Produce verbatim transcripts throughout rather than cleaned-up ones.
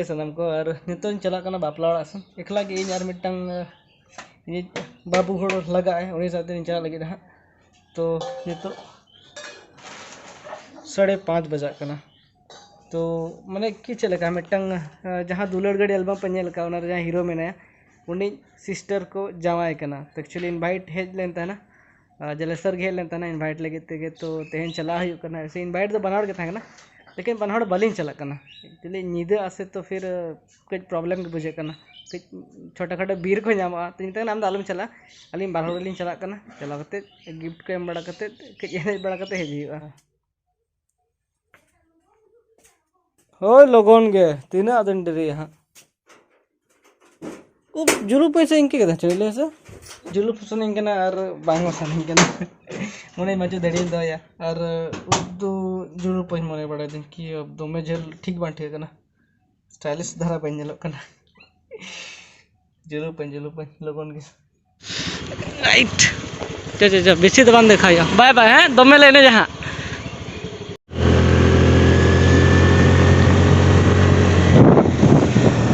ᱥᱟᱱᱟᱢ ᱠᱚ, ᱟᱨ ᱱᱤᱛᱚᱜ ᱤᱧ ᱪᱟᱞᱟᱜ ᱠᱟᱱᱟ ᱵᱟᱯᱞᱟ ᱚᱲᱟᱜ ᱥᱮᱱ᱾ ᱮᱠᱞᱟ ᱜᱮ ᱤᱧ ᱟᱨ ᱢᱤᱫᱴᱟᱝ, ᱟᱸ, ᱤᱧᱤᱡ ᱵᱟᱹᱵᱩ ᱦᱚᱲ ᱞᱟᱜᱟᱜᱼᱟᱭ, ᱩᱱᱤ ᱥᱟᱶᱛᱮ ᱤᱧ ᱪᱟᱞᱟᱜ ᱞᱟᱹᱜᱤᱫ ᱦᱟᱸᱜ᱾ ᱛᱚ ᱱᱤᱛᱚᱜ ᱥᱟᱲᱮ ᱯᱟᱸᱪ ᱵᱟᱡᱟᱜ ᱠᱟᱱᱟ᱾ ᱛᱚ ᱢᱟᱱᱮ ᱠᱤ ᱪᱮᱫ ᱞᱮᱠᱟ ᱢᱤᱫᱴᱟᱝ, ᱟᱸ, ᱡᱟᱦᱟᱸ ᱫᱩᱞᱟᱹᱲ ᱜᱟᱹᱰᱤ ᱮᱞᱵᱟᱢ ᱯᱮ ᱧᱮᱞ ᱟᱠᱟᱫ, ᱚᱱᱟ ᱨᱮ ᱡᱟᱦᱟᱸ ᱦᱤᱨᱳ ᱢᱮᱱᱟᱭᱟ, ᱩᱱᱤ ᱥᱤᱥᱴᱟᱨ ᱠᱚ ᱡᱟᱶᱟᱭ ᱠᱟᱱᱟ᱾ ᱛᱚ ᱮᱠᱪᱩᱭᱮᱞᱤ ᱤᱱᱵᱷᱟᱭᱤᱴ ᱦᱮᱡ ᱞᱮᱱ ᱛᱟᱦᱮᱱᱟ, ᱟᱨ ᱡᱟᱞᱮᱥᱚᱨ ᱜᱮ ᱦᱮᱡ ᱞᱮᱱ ᱛᱟᱦᱮᱱᱟ ᱤᱱᱵᱷᱟᱭᱤᱴ ᱞᱟᱹᱜᱤᱫ ᱛᱮᱜᱮ᱾ ᱛᱚ ᱛᱮᱦᱮᱧ ᱪᱟᱞᱟᱜ ᱦᱩᱭᱩᱜ ᱠᱟᱱᱟ᱾ ᱥᱮ ᱤᱱᱵᱷᱟᱭᱤᱴ ᱫᱚ ᱵᱟᱱᱟ ᱦᱚᱲ ᱜᱮ ᱛᱟᱦᱮᱸ ᱠᱟᱱᱟ, ᱞᱮᱠᱤᱱ ᱵᱟᱱᱟ ᱦᱚᱲ ᱵᱟᱹᱞᱤᱧ ᱪᱟᱞᱟᱜ ᱠᱟᱱᱟ᱾ ᱮᱠᱪᱩᱭᱮᱞᱤ ᱧᱤᱫᱟᱹ ᱟᱥᱮ, ᱛᱚ ᱯᱷᱤᱨ ᱠᱟᱹᱡ ᱯᱨᱚᱵᱞᱮᱢ ᱜᱮ ᱵᱩᱡᱷᱟᱹᱜ ᱠᱟᱱᱟ᱾ ᱠᱟᱹᱡ ᱪᱷᱳᱴᱟ ᱠᱷᱟᱴᱳ ᱵᱤᱨ ᱠᱚ ᱧᱟᱢᱚᱜᱼᱟ, ᱛᱚ ᱢᱮᱛᱟᱭ ᱠᱟᱱᱟ, "ᱟᱢ ᱫᱚ ᱟᱞᱚᱢ ᱪᱟᱞᱟᱜᱼᱟ, ᱟᱹᱞᱤᱧ ᱵᱟᱨ ᱦᱚᱲ ᱜᱮᱞᱤᱧ ᱪᱟᱞᱟᱜ ᱠᱟᱱᱟ, ᱪᱟᱞᱟᱣ ᱠᱟᱛᱮ ᱜᱤᱯᱷᱴ ᱠᱚ ᱮᱢ ᱵᱟᱲᱟ ᱠᱟᱛᱮ ᱠᱟᱹᱡ ᱮᱱᱮᱡ ᱵᱟᱲᱟ ᱠᱟᱛᱮ ᱦᱤᱡᱩᱜ ᱦᱩᱭᱩᱜᱼᱟ᱾" ᱦᱳᱭ, ᱞᱚᱜᱚᱱ ᱜᱮ, ᱛᱤᱱᱟᱹᱜ ᱟᱫᱚᱧ ᱰᱮᱨᱤᱭᱟ ᱦᱟᱸᱜ᱾ ᱩᱯ, ᱡᱩᱞᱩ ᱯᱚᱭᱥᱟ ᱤᱱᱠᱟᱹ ᱠᱟᱛᱮ ᱪᱚᱭ ᱞᱟᱹᱭ ᱥᱮ? ᱡᱩᱞᱩ ᱯᱚᱭᱥᱟ ᱤᱧ ᱠᱟᱱᱟ ᱟᱨ ᱵᱟᱝ ᱦᱚᱸ ᱥᱟᱱᱟᱧ ᱠᱟᱱᱟ᱾ ᱢᱚᱱᱮ ᱢᱟᱪᱚ ᱫᱟᱲᱮᱭᱟᱹᱧ ᱫᱚᱦᱚᱭᱟ᱾ ᱟᱨ ᱩᱵ ᱫᱚ ᱡᱩᱞᱩ ᱯᱚᱭᱥᱟ ᱢᱚᱱᱮ ᱵᱟᱲᱟᱭ ᱫᱟᱹᱧ ᱠᱤ ᱫᱚᱢᱮ ᱡᱷᱟᱹᱞ ᱴᱷᱤᱠ ᱵᱟᱝ ᱴᱷᱤᱠ ᱠᱟᱱᱟ᱾ ᱥᱴᱟᱭᱞᱤᱥ ᱫᱷᱟᱨᱟ ᱵᱟᱹᱧ ᱧᱮᱞᱚᱜ ᱠᱟᱱᱟ᱾ ᱡᱩᱞᱩ ᱯᱚᱭᱥᱟ, ᱡᱩᱞᱩ ᱯᱚᱭᱥᱟ, ᱞᱚᱜᱚᱱ ᱜᱮ᱾ ᱨᱟᱭᱤᱴ᱾ ᱪᱚ, ᱪᱚ, ᱪᱚ, ᱵᱮᱥᱤ ᱫᱚ ᱵᱟᱝ ᱫᱮᱠᱷᱟᱣ ᱦᱩᱭᱩᱜᱼᱟ᱾ ᱵᱟᱭ, ᱵᱟᱭ, ᱦᱮᱸ? ᱫᱚᱢᱮ ᱞᱮ ᱮᱱᱮᱡᱟ ᱦᱟᱸᱜ᱾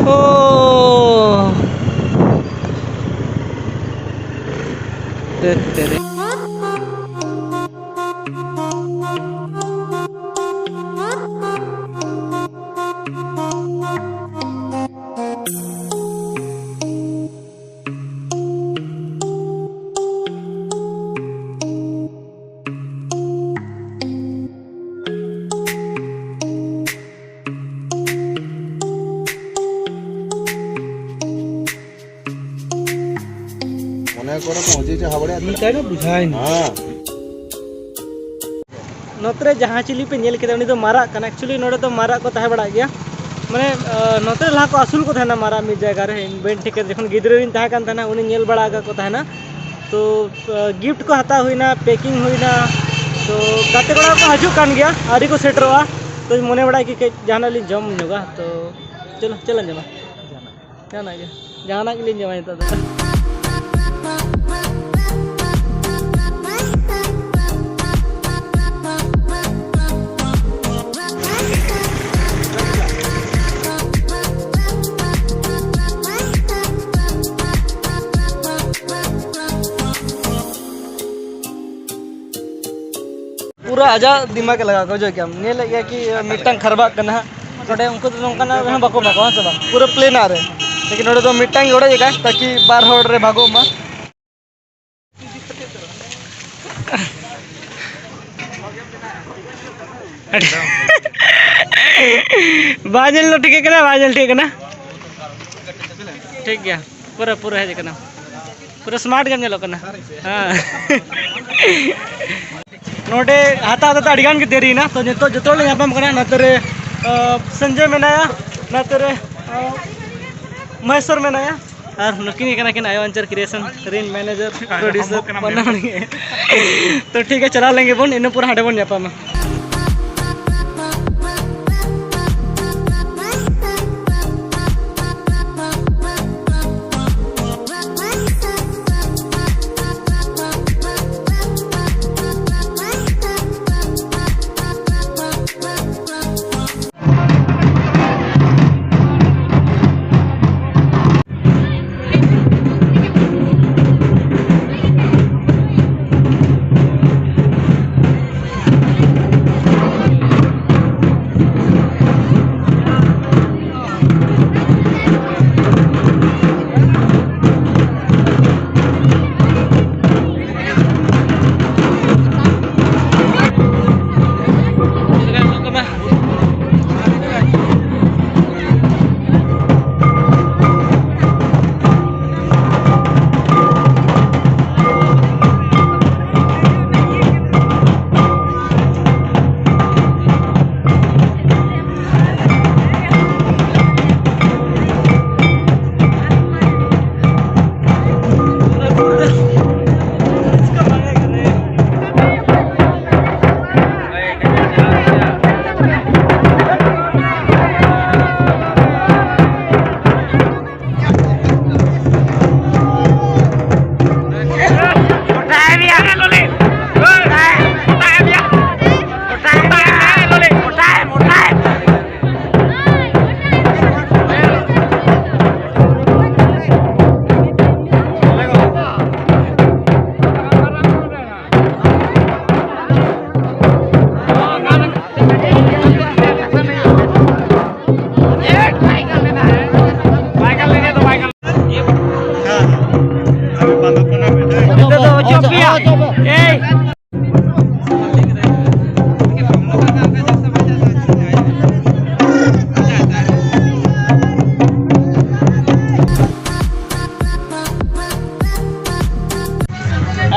ᱳ᱾ ᱛᱮ, ᱛᱮ, ᱨᱮ᱾ ᱢᱚᱱᱮ ᱠᱚᱨᱮ ᱠᱚ ᱚᱡᱮ ᱪᱮ ᱦᱟᱵᱲᱮ ᱟᱛᱮ᱾ ᱱᱚᱛᱮ ᱨᱮ ᱡᱟᱦᱟᱸ ᱪᱤᱞᱤ ᱯᱮ ᱧᱮᱞ ᱠᱮᱫᱟ, ᱩᱱᱤ ᱫᱚ ᱢᱟᱨᱟᱜ ᱠᱟᱱᱟ᱾ ᱮᱠᱪᱩᱭᱮᱞᱤ ᱱᱚᱰᱮ ᱫᱚ ᱢᱟᱨᱟᱜ ᱠᱚ ᱛᱟᱦᱮᱸ ᱵᱟᱲᱟᱜ ᱜᱮᱭᱟ᱾ ᱢᱟᱱᱮ, ᱟᱸ, ᱱᱚᱛᱮ ᱨᱮ ᱞᱟᱦᱟ ᱠᱚ ᱟᱹᱥᱩᱞ ᱠᱚ ᱛᱟᱦᱮᱱᱟ ᱢᱟᱨᱟᱜ ᱢᱤᱫ ᱡᱟᱭᱜᱟ ᱨᱮ, ᱵᱟᱹᱧ ᱴᱷᱤᱠᱟᱹ, ᱡᱚᱠᱷᱚᱱ ᱜᱤᱫᱽᱨᱟᱹ ᱨᱤᱧ ᱛᱟᱦᱮᱸ ᱠᱟᱱ ᱛᱟᱦᱮᱱᱟ, ᱩᱱᱤ ᱧᱮᱞ ᱵᱟᱲᱟ ᱟᱠᱟᱫ ᱠᱚ ᱛᱟᱦᱮᱱᱟ᱾ ᱛᱚ, ᱟᱸ, ᱜᱤᱯᱷᱴ ᱠᱚ ᱦᱟᱛᱟᱣ ᱦᱩᱭᱱᱟ, ᱯᱮᱠᱤᱝ ᱦᱩᱭᱱᱟ, ᱛᱚ ᱜᱟᱛᱮ ᱠᱚᱲᱟ ᱠᱚ ᱦᱤᱡᱩᱜ ᱠᱟᱱ ᱜᱮᱭᱟ, ᱟᱹᱣᱨᱤ ᱠᱚ ᱥᱮᱴᱮᱨᱚᱜᱼᱟ᱾ ᱛᱚᱧ ᱢᱚᱱᱮ ᱵᱟᱲᱟᱭ ᱠᱤ ᱠᱟᱹᱡ ᱡᱟᱦᱟᱱᱟᱜ ᱞᱤᱧ ᱡᱚᱢ ᱧᱚᱜᱟ, ᱛᱚ ᱪᱚᱞᱚ, ᱪᱮᱫ ᱞᱟᱝ ᱡᱚᱢᱟ? ᱡᱟᱦᱟᱱᱟᱜ ᱜᱮ, ᱡᱟᱦᱟᱱᱟᱜ ᱜᱮᱞᱤᱧ ᱡᱚᱢᱟ ᱱᱤᱛᱚᱜ ᱫᱚ᱾ ᱯᱩᱨᱟᱹ ᱟᱡᱟᱜ ᱫᱤᱢᱟᱜᱽ ᱮ ᱞᱟᱜᱟᱣ ᱠᱟᱜᱼᱟ, ᱵᱩᱡᱷᱟᱹᱣ ᱠᱮᱜᱼᱟᱢ? ᱧᱮᱞᱮᱫ ᱜᱮᱭᱟ ᱠᱤ ᱢᱤᱫᱴᱟᱝ ᱠᱷᱟᱨᱵᱟᱜ ᱠᱟᱱᱟ ᱦᱟᱸᱜ, ᱱᱚᱰᱮ ᱩᱱᱠᱩ ᱫᱚ ᱱᱚᱝᱠᱟᱱᱟᱜ ᱨᱮᱦᱚᱸ ᱵᱟᱠᱚ ᱮᱢᱟ ᱠᱚᱣᱟ, ᱦᱮᱸ ᱥᱮ ᱵᱟᱝ? ᱯᱩᱨᱟᱹ ᱯᱞᱮᱱᱟᱜ ᱨᱮ᱾ ᱞᱮᱠᱤᱱ ᱱᱚᱰᱮ ᱫᱚ ᱢᱤᱫᱴᱟᱝ ᱜᱮ ᱚᱲᱮᱡ ᱟᱠᱟᱫ, ᱛᱟᱠᱤ ᱵᱟᱨ ᱦᱚᱲ ᱨᱮ ᱵᱷᱟᱜᱚᱜ ᱢᱟ᱾ ᱵᱟᱝ ᱧᱮᱞ ᱫᱚ ᱴᱷᱤᱠᱟᱹᱜ ᱠᱟᱱᱟ, ᱵᱟᱝ ᱧᱮᱞ ᱴᱷᱤᱠᱟᱹᱜ ᱠᱟᱱᱟ᱾ ᱴᱷᱤᱠ ᱜᱮᱭᱟ, ᱯᱩᱨᱟᱹ, ᱯᱩᱨᱟᱹ ᱦᱮᱡ ᱟᱠᱟᱱᱟ, ᱯᱩᱨᱟᱹ ᱥᱢᱟᱨᱴ ᱜᱮᱢ ᱧᱮᱞᱚᱜ ᱠᱟᱱᱟ᱾ ᱦᱮᱸ᱾ ᱱᱚᱰᱮ ᱦᱟᱛᱟᱣ ᱠᱟᱛᱮ ᱟᱹᱰᱤ ᱜᱟᱱ ᱜᱮ ᱫᱮᱨᱤᱭᱮᱱᱟ, ᱛᱚ ᱱᱤᱛᱚᱜ ᱡᱚᱛᱚ ᱦᱚᱲ ᱞᱮ ᱧᱟᱯᱟᱢ ᱠᱟᱱᱟ᱾ ᱱᱚᱛᱮ ᱨᱮ, ᱟ, ᱥᱚᱧᱡᱚᱭ ᱢᱮᱱᱟᱭᱟ, ᱱᱚᱛᱮ ᱨᱮ, ᱟ, ᱢᱚᱦᱮᱥᱣᱚᱨ ᱢᱮᱱᱟᱭᱟ, ᱟᱨ ᱱᱩᱠᱤᱱ ᱜᱮ ᱠᱟᱱᱟ ᱠᱤᱱ ᱟᱭᱳ ᱟᱧᱪᱟᱨ ᱠᱨᱤᱭᱮᱥᱚᱱ ᱨᱮᱱ ᱢᱮᱱᱮᱡᱟᱨ, ᱯᱨᱚᱰᱭᱩᱥᱟᱨ, ᱵᱟᱱᱟ ᱦᱚᱲ ᱜᱮ᱾ ᱛᱚ ᱴᱷᱤᱠ ᱜᱮᱭᱟ, ᱪᱟᱞᱟᱣ ᱞᱮᱱ ᱜᱮᱵᱚᱱ, ᱤᱱᱟᱹ ᱯᱚᱨ ᱦᱟᱸᱰᱮ ᱵᱚᱱ ᱧᱟᱯᱟᱢᱟ᱾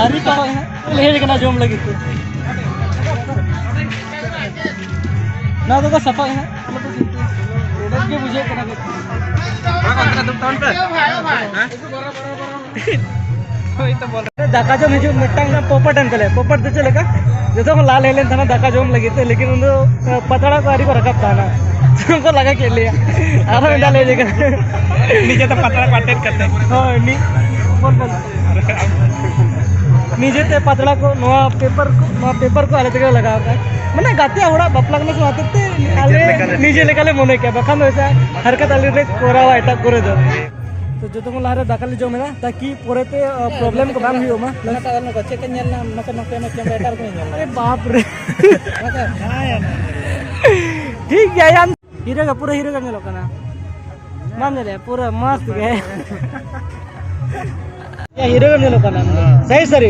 ᱟᱹᱣᱨᱤ ᱯᱟᱨᱚᱢ ᱦᱟᱸᱜ, ᱞᱮ ᱦᱮᱡ ᱟᱠᱟᱱᱟ ᱡᱚᱢ ᱞᱟᱹᱜᱤᱫ ᱛᱮ᱾ ᱱᱚᱣᱟ ᱫᱚᱠᱚ ᱥᱟᱯᱷᱟᱭᱟ ᱦᱟᱸᱜ, ᱟᱞᱚᱯᱮ ᱪᱤᱱᱛᱟᱹᱭᱟ᱾ ᱨᱮᱰᱮᱫ ᱜᱮ ᱵᱩᱡᱷᱟᱹᱜ ᱠᱟᱱᱟ᱾ ᱫᱟᱠᱟ ᱡᱚᱢ ᱦᱤᱡᱩᱜ ᱢᱤᱫᱴᱟᱝ ᱜᱟᱱ ᱯᱚᱯᱚᱴ ᱮᱱ ᱛᱟᱞᱮᱭᱟ᱾ ᱯᱚᱯᱚᱴ ᱫᱚ ᱪᱮᱫ ᱞᱮᱠᱟ? ᱡᱚᱛᱚ ᱠᱷᱚᱱ ᱞᱟᱦᱟ ᱞᱮ ᱦᱮᱡ ᱞᱮᱱ ᱛᱟᱦᱮᱱᱟ ᱫᱟᱠᱟ ᱡᱚᱢ ᱞᱟᱹᱜᱤᱫ ᱛᱮ, ᱞᱮᱠᱤᱱ ᱩᱱ ᱫᱚ, ᱮ, ᱯᱟᱛᱲᱟ ᱠᱚ ᱟᱹᱣᱨᱤ ᱠᱚ ᱨᱟᱠᱟᱵ ᱛᱟᱦᱮᱱᱟ᱾ ᱩᱱᱠᱩ ᱞᱟᱜᱟ ᱠᱮᱫ ᱞᱮᱭᱟ᱾ ᱟᱨᱦᱚᱸ ᱢᱤᱫ ᱫᱷᱟᱣ ᱞᱮ ᱦᱮᱡ ᱟᱠᱟᱱᱟ᱾ ᱱᱤᱡᱮ ᱛᱮ ᱯᱟᱛᱲᱟ ᱠᱚ ᱟᱴᱮᱫ ᱠᱟᱛᱮ᱾ ᱦᱳᱭ, ᱱᱤ-, ᱵᱚᱞ, ᱵᱚᱞ᱾ ᱱᱤᱡᱮ ᱛᱮ ᱯᱟᱛᱲᱟ ᱠᱚ, ᱱᱚᱣᱟ ᱯᱮᱯᱟᱨ ᱠᱚ, ᱱᱚᱣᱟ ᱯᱮᱯᱟᱨ ᱠᱚ ᱟᱞᱮ ᱛᱮᱜᱮ ᱞᱮ ᱞᱟᱜᱟᱣ ᱠᱟᱜᱼᱟ᱾ ᱢᱟᱱᱮ ᱜᱟᱛᱮ ᱦᱚᱲᱟᱜ ᱵᱟᱯᱞᱟ ᱠᱟᱱᱟ ᱥᱮ, ᱚᱱᱟ ᱦᱚᱛᱮᱡ ᱛᱮ ᱟᱞᱮ ᱱᱤᱡᱮ ᱞᱮᱠᱟ ᱞᱮ ᱢᱚᱱᱮ ᱠᱮᱜᱼᱟ, ᱵᱟᱠᱷᱟᱱ ᱫᱚ ᱦᱟᱨᱠᱟᱛ ᱟᱞᱮ ᱞᱮ ᱠᱚᱨᱟᱣᱟ ᱮᱴᱟᱜ ᱠᱚᱨᱮ ᱫᱚ᱾ ᱛᱚ ᱡᱚᱛᱚ ᱠᱷᱚᱱ ᱞᱟᱦᱟᱨᱮ ᱫᱟᱠᱟ ᱞᱮ ᱡᱚᱢ ᱮᱫᱟ, ᱛᱟᱠᱤ ᱯᱚᱨᱮᱛᱮ, ᱟ, ᱯᱨᱚᱵᱞᱮᱢ ᱠᱚ ᱵᱟᱝ ᱦᱩᱭᱩᱜ ᱢᱟ᱾ ᱦᱟᱱᱟᱴᱟᱜ ᱟᱨ ᱱᱚᱝᱠᱟ ᱪᱮᱫ ᱠᱚ ᱧᱮᱞ ᱧᱟᱢ, ᱱᱚᱛᱮ ᱱᱚᱛᱮ ᱚᱱᱟ ᱠᱮᱢᱨᱟ ᱮᱴᱟᱜ ᱨᱚᱠᱚᱢ ᱧᱮᱞ ᱧᱟᱢ᱾ ᱟᱨᱮ ᱵᱟᱯ ᱨᱮ᱾ ᱱᱚᱛᱮ᱾ ᱴᱷᱤᱠ ᱜᱮᱭᱟ ᱭᱟᱱ᱾ ᱦᱤᱨᱳ ᱜᱮ, ᱯᱩᱨᱟᱹ ᱦᱤᱨᱳ ᱜᱮᱢ ᱧᱮᱞᱚᱜ ᱠᱟᱱᱟ᱾ ᱵᱟᱢ ᱧᱮᱞᱮᱜᱼᱟ? ᱯᱩᱨᱟᱹ ᱢᱚᱥᱛ ᱜᱮ᱾ ᱭᱟ, ᱦᱤᱨᱳ ᱜᱮᱢ ᱧᱮᱞᱚᱜ ᱠᱟᱱᱟ ᱟᱢ ᱫᱚ᱾ ᱥᱟᱹᱦᱤ ᱥᱟᱹᱨᱤ᱾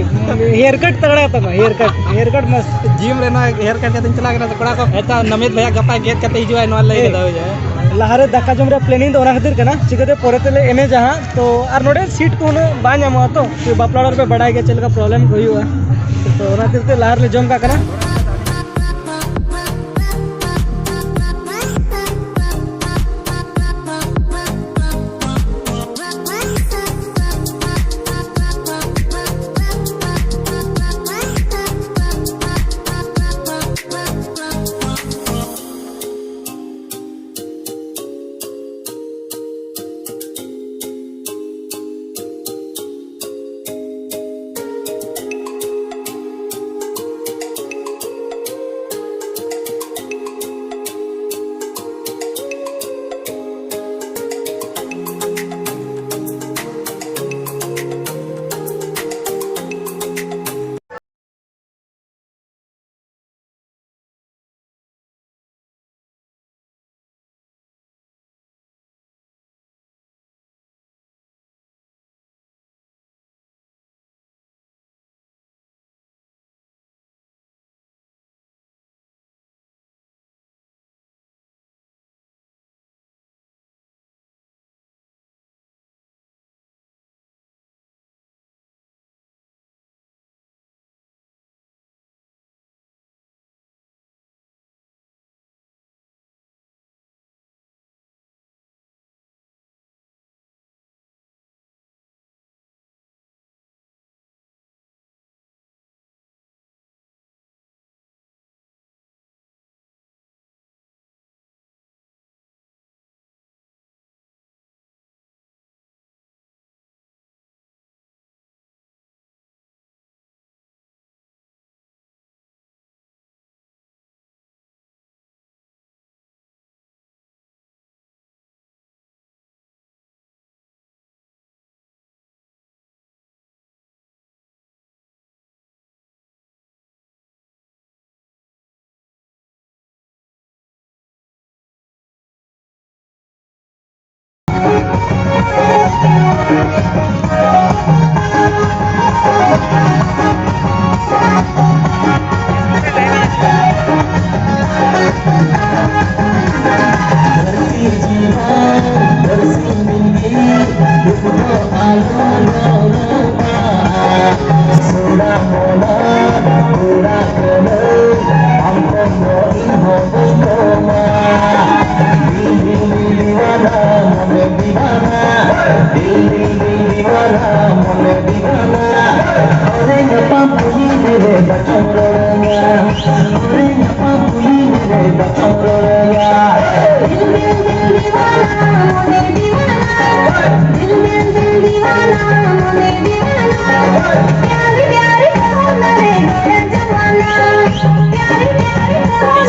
ᱦᱮᱭᱟᱨ ᱠᱟᱴ ᱛᱟᱜᱲᱟ ᱛᱟᱢᱟ, ᱦᱮᱭᱟᱨ ᱠᱟᱴ, ᱦᱮᱭᱟᱨ ᱠᱟᱴ ᱢᱚᱥᱛ᱾ ᱡᱤᱢ ᱨᱮ ᱱᱚᱣᱟ ᱦᱮᱭᱟᱨ ᱠᱟᱴ ᱠᱟᱛᱮᱧ ᱪᱟᱞᱟᱣ ᱠᱟᱱᱟ, ᱛᱚ ᱠᱚᱲᱟ ᱠᱚ ᱢᱮᱛᱟ ᱱᱟᱢᱤᱛ ᱵᱷᱟᱭᱟ ᱜᱟᱯᱟ ᱜᱮᱫ ᱠᱟᱛᱮ ᱦᱤᱡᱩᱜᱼᱟᱭ, ᱱᱚᱣᱟ ᱞᱟᱹᱭ ᱮᱭ, ᱠᱟᱫᱟ, ᱦᱳᱭ᱾ ᱞᱟᱦᱟᱨᱮ ᱫᱟᱠᱟ ᱡᱚᱢ ᱨᱮᱭᱟᱜ ᱯᱞᱮᱱᱤᱝ ᱫᱚ ᱚᱱᱟ ᱠᱷᱟᱹᱛᱤᱨ ᱠᱟᱱᱟ, ᱪᱤᱠᱟᱹᱛᱮ ᱯᱚᱨᱮ ᱛᱮᱞᱮ ᱮᱱᱮᱡᱟ ᱦᱟᱸᱜ᱾ ᱛᱚ ᱟᱨ ᱱᱚᱰᱮ ᱥᱤᱴ ᱠᱚ ᱩᱱᱟᱹᱜ ᱵᱟᱭ ᱧᱟᱢᱚᱜᱼᱟ ᱛᱚ, ᱵᱟᱯᱞᱟ ᱚᱲᱟᱜ ᱨᱮᱯᱮ ᱵᱟᱲᱟᱭ ᱜᱮᱭᱟ ᱪᱮᱫ ᱞᱮᱠᱟ ᱯᱨᱚᱵᱞᱮᱢ ᱠᱚ ᱦᱩᱭᱩᱜᱼᱟ᱾ ᱛᱚ ᱚᱱᱟ ᱠᱷᱟᱹᱛᱤᱨ ᱛᱮ ᱞᱟᱦᱟ ᱨᱮᱞᱮ ᱡᱚᱢ ᱠᱟᱜ ᱠᱟᱱᱟ᱾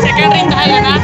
ᱥᱮᱠᱮᱱᱰ ᱨᱤᱧ ᱛᱟᱦᱮᱸ ᱞᱮᱱᱟ᱾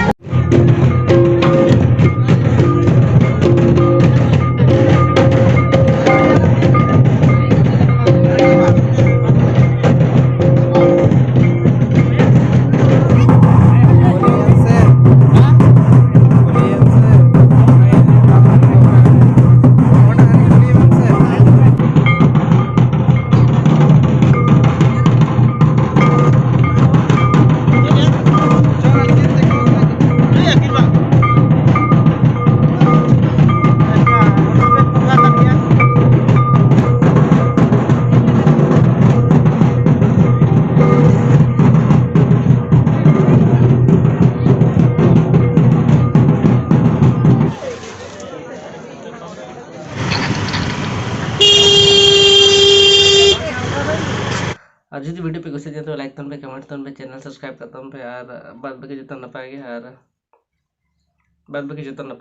ᱟᱨ ᱡᱩᱫᱤ video ᱯᱮ ᱠᱩᱥᱤᱭᱟᱫᱟ ᱛᱚᱵᱮ like ᱛᱟᱵᱚᱱ ᱯᱮ, comment ᱛᱟᱵᱚᱱ ᱯᱮ, channel subscribe ᱠᱟᱜ ᱛᱟᱵᱚᱱ ᱯᱮ, ᱟᱨ ᱵᱟᱫ ᱵᱟᱹᱠᱤ ᱡᱚᱛᱚ ᱱᱟᱯᱟᱭ ᱜᱮ, ᱟᱨ ᱵᱟᱫ ᱵᱟᱹᱠᱤ ᱡᱚᱛᱚ ᱱᱟᱯᱟᱭ᱾